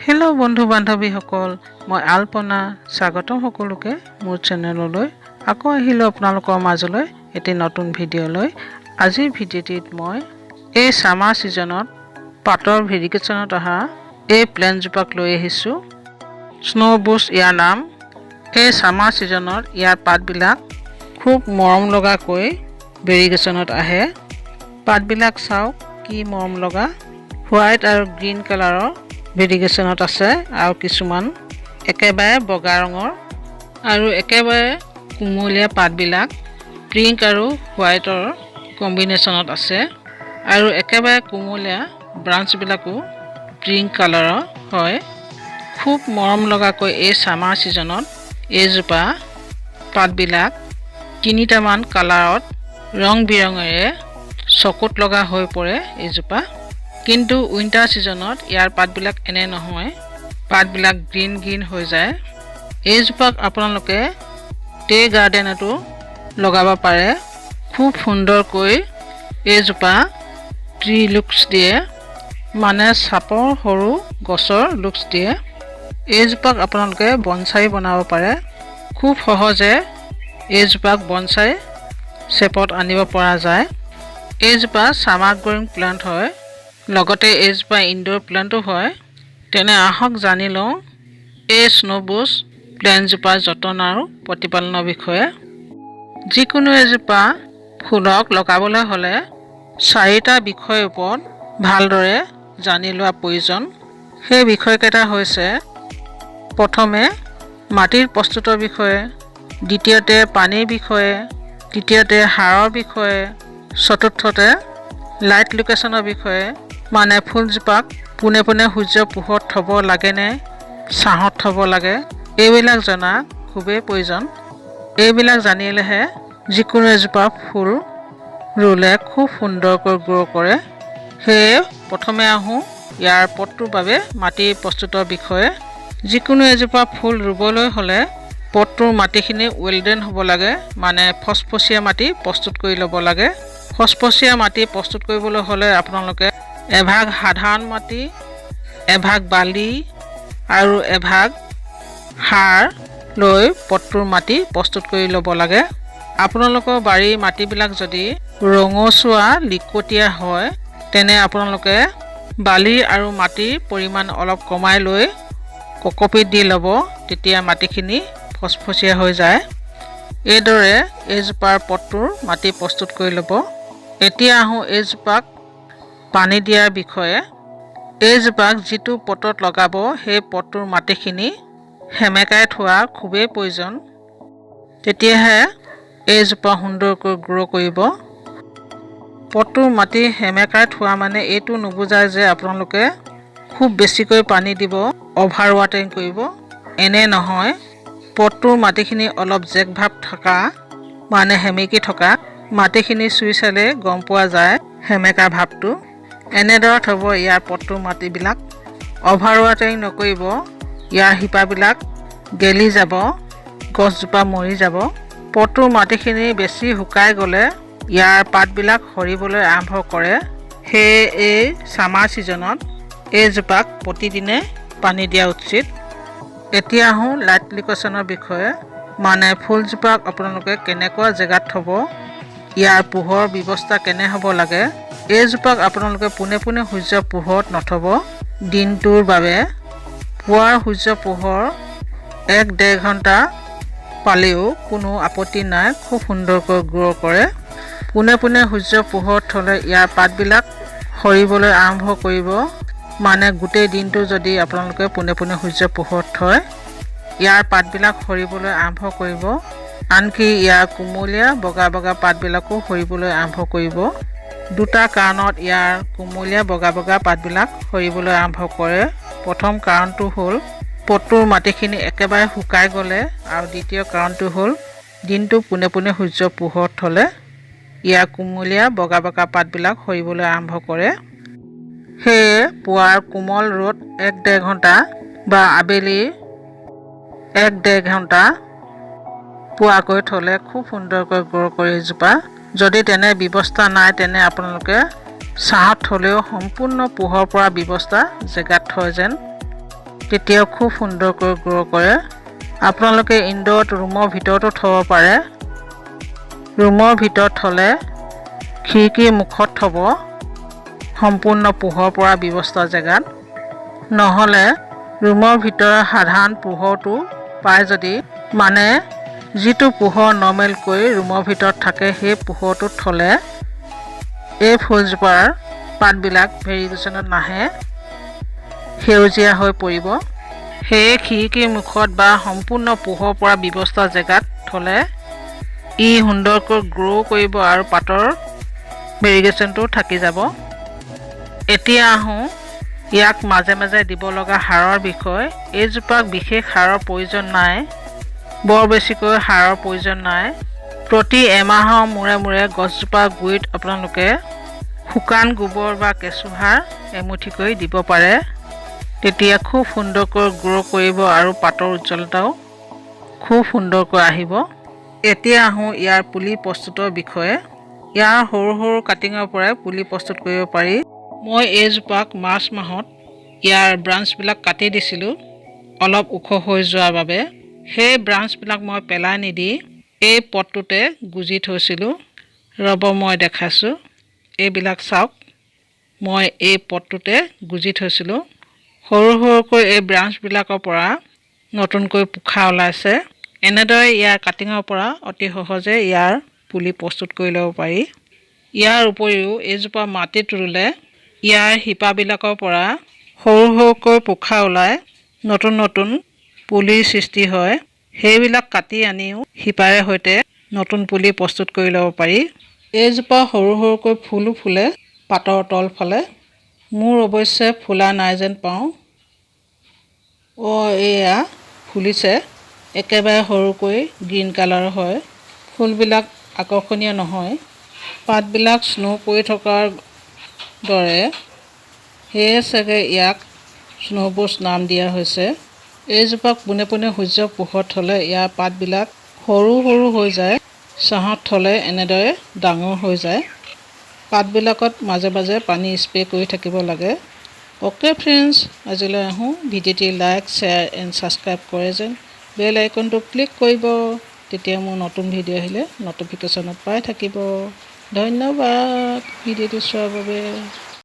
Hello' বন্ধু বান্ধৱীসকল, মই আলপনা। স্বাগতম সকলোকে মোৰ চেনেললৈ। আকৌ আহিলোঁ আপোনালোকৰ মাজলৈ এটি নতুন ভিডিঅ' লৈ। আজিৰ ভিডিঅ'টিত মই এই ছামাৰ ছিজনত পাতৰ ভেৰিগেশ্যনত অহা এই প্লেণ্টজোপাক লৈ আহিছোঁ। স্ন' বুছ ইয়াৰ নাম। এই ছামাৰ ছিজনত ইয়াৰ পাতবিলাক খুব মৰম লগাকৈ ভেৰিগেশ্যনত আহে। পাতবিলাক চাওক, কি মৰম লগা। হোৱাইট আৰু গ্ৰীণ কালাৰৰ ভেৰিগেশ্যনত আছে আৰু কিছুমান একেবাৰে বগা ৰঙৰ আৰু একেবাৰে কুমলীয়া পাতবিলাক পিংক আৰু হোৱাইটৰ কম্বিনেশ্যনত আছে আৰু একেবাৰে কুমলীয়া ব্ৰাঞ্চবিলাকো পিংক কালাৰৰ হয়। খুব মৰম লগাকৈ এই ছামাৰ ছিজনত এইজোপা পাতবিলাক তিনিটামান কালাৰত ৰং বিৰঙেৰে চকুত লগা হৈ পৰে এইজোপা। কিন্তু উইণ্টাৰ ছিজনত ইয়াৰ পাতবিলাক এনে নহয়, পাতবিলাক গ্ৰীণ গ্ৰীণ হৈ যায়। এইজোপাক আপোনালোকে টে গাৰ্ডেনতো লগাব পাৰে। খুব সুন্দৰকৈ এইজোপা ট্ৰি লুকছ দিয়ে, মানে চাপৰ সৰু গছৰ লুকছ দিয়ে। এইজোপাক আপোনালোকে বনচাই বনাব পাৰে। খুব সহজে এইজোপাক বনচাই শ্বেপত আনিব পৰা যায়। এইজোপা ছামাৰ গ্ৰয়িং প্লাণ্ট হয়, লগতে এইজোপা ইনড'ৰ প্লাণ্টো হয়। তেনে আহক জানি লওঁ এই স্ন'বুছ প্লেণ্টজোপাৰ যতন আৰু প্ৰতিপালনৰ বিষয়ে। যিকোনো এজোপা ফুলক লগাবলৈ হ'লে চাৰিটা বিষয়ৰ ওপৰত ভালদৰে জানি লোৱা প্ৰয়োজন। সেই বিষয়কেইটা হৈছে, প্ৰথমে মাটিৰ প্ৰস্তুতৰ বিষয়ে, দ্বিতীয়তে পানীৰ বিষয়ে, তৃতীয়তে সাৰৰ বিষয়ে, চতুৰ্থতে লাইট লোকেশ্যনৰ বিষয়ে, মানে ফুলজোপাক পোনে পোনে সূৰ্যৰ পোহৰত থ'ব লাগেনে ছাঁত থ'ব লাগে, এইবিলাক জনা খুবেই প্ৰয়োজন। এইবিলাক জানিলেহে যিকোনো এজোপা ফুল ৰুলে খুব সুন্দৰকৈ গ্ৰ' কৰে। সেয়ে প্ৰথমে আহোঁ ইয়াৰ পটটোৰ বাবে মাটি প্ৰস্তুতৰ বিষয়ে। যিকোনো এজোপা ফুল ৰুবলৈ হ'লে পটটোৰ মাটিখিনি ৱেল ড্ৰেইন হ'ব লাগে, মানে ফচফচীয়া মাটি প্ৰস্তুত কৰি ল'ব লাগে। ফচফচীয়া মাটি প্ৰস্তুত কৰিবলৈ হ'লে আপোনালোকে এভাগ সাধাৰণ মাটি, এভাগ বালি আৰু এভাগ সাৰ লৈ পটটোৰ মাটি প্ৰস্তুত কৰি ল'ব লাগে। আপোনালোকৰ বাৰীৰ মাটিবিলাক যদি ৰঙচুৱা লিকটীয়া হয়, তেনে আপোনালোকে বালি আৰু মাটিৰ পৰিমাণ অলপ কমাই লৈ কক'পিট দি ল'ব। তেতিয়া মাটিখিনি ফচফচীয়া হৈ যায়। এইদৰে এইজোপাৰ পটটোৰ মাটি প্ৰস্তুত কৰি ল'ব। এতিয়া আহোঁ এইজোপাক পানী দিয়াৰ বিষয়ে। এইজোপাক যিটো পটত লগাব, সেই পটটোৰ মাটিখিনি সেমেকাই থোৱা খুবেই প্ৰয়োজন। তেতিয়াহে এইজোপা সুন্দৰকৈ গ্ৰ' কৰিব। পটটোৰ মাটি সেমেকাই থোৱা মানে এইটো নুবুজায় যে আপোনালোকে খুব বেছিকৈ পানী দিব, অভাৰ ৱাটাৰিং কৰিব, এনে নহয়। পটটোৰ মাটিখিনি অলপ জেক ভাৱ থকা, মানে সেমেকি থকা, মাটিখিনি চুই চালে গম পোৱা যায় সেমেকা ভাৱটো। এনেদৰে থ'ব ইয়াৰ পটটোৰ মাটিবিলাক। অভাৰ ৱাটাৰিং নকৰিব, ইয়াৰ শিপাবিলাক গেলি যাব, গছজোপা মৰি যাব। পটটোৰ মাটিখিনি বেছি শুকাই গ'লে ইয়াৰ পাতবিলাক সৰিবলৈ আৰম্ভ কৰে। সেয়ে এই ছামাৰ ছিজনত এইজোপাক প্ৰতিদিনে পানী দিয়া উচিত। এতিয়া আহোঁ লাইট লোকেশ্যনৰ বিষয়ে, মানে ফুলজোপাক আপোনালোকে কেনেকুৱা জেগাত থ'ব, ইয়াৰ পোহৰ ব্যৱস্থা কেনে হ'ব লাগে। এইজোপাক আপোনালোকে পোনে পোনে সূৰ্যৰ পোহৰত নথ'ব দিনটোৰ বাবে। পুৱাৰ সূৰ্য পোহৰ 1-1.5 ঘণ্টা পালেও কোনো আপত্তি নাই, খুব সুন্দৰকৈ গ্ৰ' কৰে। পোনে পোনে সূৰ্যৰ পোহৰত থ'লে ইয়াৰ পাতবিলাক সৰিবলৈ আৰম্ভ কৰিব। মানে গোটেই দিনটো যদি আপোনালোকে পোনে পোনে সূৰ্যৰ পোহৰত থয়, ইয়াৰ পাতবিলাক সৰিবলৈ আৰম্ভ কৰিব। আনকি ইয়াৰ কুমলীয়া বগা বগা পাতবিলাকো সৰিবলৈ আৰম্ভ কৰিব। দুটা কাৰণত ইয়াৰ কুমলীয়া বগা বগা পাতবিলাক সৰিবলৈ আৰম্ভ কৰে। প্ৰথম কাৰণটো হ'ল পটটোৰ মাটিখিনি একেবাৰে শুকাই গ'লে আৰু দ্বিতীয় কাৰণটো হ'ল দিনটো পোনে পোনে সূৰ্যৰ পোহৰত থ'লে ইয়াৰ কুমলীয়া বগা বগা পাতবিলাক সৰিবলৈ আৰম্ভ কৰে। সেয়ে পুৱাৰ কোমল ৰ'দ 1-1.5 ঘণ্টা বা আবেলি 1-1.5 ঘণ্টা পোৱাকৈ থ'লে খুব সুন্দৰকৈ গ্ৰ' কৰে এইজোপা। যদি তেনে ব্যৱস্থা নাই, তেনে আপোনালোকে ছাঁত থ'লেও সম্পূৰ্ণ পোহৰ পৰা ব্যৱস্থা জেগাত থয় যেন। তেতিয়াও খুব সুন্দৰকৈ গ্ৰ' কৰে। আপোনালোকে ইনড'ৰত ৰুমৰ ভিতৰতো থ'ব পাৰে। ৰুমৰ ভিতৰত থ'লে খিৰিকীৰ মুখত থ'ব, সম্পূৰ্ণ পোহৰ পৰা ব্যৱস্থা জেগাত। নহ'লে ৰুমৰ ভিতৰৰ সাধাৰণ পোহৰটো পায় যদি, মানে যিটো পোহৰ নৰ্মেলকৈ ৰুমৰ ভিতৰত থাকে, সেই পোহৰটোত থ'লে এই ফুলজোপাৰ পাতবিলাক ভেৰিগেশ্যনত নাহে, সেউজীয়া হৈ পৰিব। সেয়ে খিৰিকীৰ মুখত বা সম্পূৰ্ণ পোহৰ পৰা ব্যৱস্থা জেগাত থ'লে ই সুন্দৰকৈ গ্ৰ' কৰিব আৰু পাতৰ ভেৰিগেশ্যনটো থাকি যাব। এতিয়া আহোঁ ইয়াক মাজে মাজে দিব লগা সাৰৰ বিষয়ে। এইজোপাক বিশেষ সাৰৰ প্ৰয়োজন নাই, বৰ বেছিকৈ সাৰৰ প্ৰয়োজন নাই। প্ৰতি এমাহৰ মূৰে মূৰে গছজোপাৰ গুৰিত আপোনালোকে শুকান গোবৰ বা কেঁচুসাৰ এমুঠিকৈ দিব পাৰে। তেতিয়া খুব সুন্দৰকৈ গ্ৰ' কৰিব আৰু পাতৰ উজ্জ্বলতাও খুব সুন্দৰকৈ আহিব। এতিয়া আহোঁ ইয়াৰ পুলি প্ৰস্তুতৰ বিষয়ে। ইয়াৰ সৰু সৰু কাটিঙৰ পৰাই পুলি প্ৰস্তুত কৰিব পাৰি। মই এইজোপাক মাৰ্চ মাহত ইয়াৰ ব্ৰাঞ্চবিলাক কাটি দিছিলোঁ অলপ ওখ হৈ যোৱাৰ বাবে। সেই ব্ৰাঞ্চবিলাক মই পেলাই নিদি এই পটটোতে গুজি থৈছিলোঁ। ৰ'ব, মই দেখাইছোঁ। এইবিলাক চাওক, মই এই পটটোতে গুজি থৈছিলোঁ। সৰু সৰুকৈ এই ব্ৰাঞ্চবিলাকৰ পৰা নতুনকৈ পোখা ওলাইছে। এনেদৰে ইয়াৰ কাটিঙৰ পৰা অতি সহজে ইয়াৰ পুলি প্ৰস্তুত কৰি ল'ব পাৰি। ইয়াৰ উপৰিও এইজোপা মাটিত ৰুলে ইয়াৰ শিপাবিলাকৰ পৰা সৰু সৰুকৈ পোখা ওলাই নতুন নতুন পুলিৰ সৃষ্টি হয়। সেইবিলাক কাটি আনিও শিপাৰে সৈতে নতুন পুলি প্ৰস্তুত কৰি ল'ব পাৰি। এইজোপা সৰু সৰুকৈ ফুলো ফুলে পাতৰ তলফালে। মোৰ অৱশ্যে ফুলা নাই যেন পাওঁ। অঁ, এয়া ফুলিছে, একেবাৰে সৰুকৈ গ্ৰীণ কালাৰৰ হয়। ফুলবিলাক আকৰ্ষণীয় নহয়। পাতবিলাক স্ন' পৰি থকাৰ দৰে, সেয়ে চাগে ইয়াক স্ন' বুছ নাম দিয়া হৈছে। এইজোপাক পোনে পোনে সূৰ্যৰ পোহৰত থ'লে ইয়াৰ পাতবিলাক সৰু সৰু হৈ যায়। ছাঁত থ'লে এনেদৰে ডাঙৰ হৈ যায়। পাতবিলাকত মাজে মাজে পানী স্প্ৰে কৰি থাকিব লাগে। অ'কে ফ্ৰেণ্ডছ, আজিলৈ আহোঁ। ভিডিঅ'টি লাইক, শ্বেয়াৰ এণ্ড ছাবস্ক্ৰাইব কৰে যেন। বেল আইকনটো ক্লিক কৰিব, তেতিয়া মোৰ নতুন ভিডিঅ' আহিলে ন'টিফিকেশ্যনত পাই থাকিব। ধন্যবাদ ভিডিঅ'টো চোৱাৰ বাবে।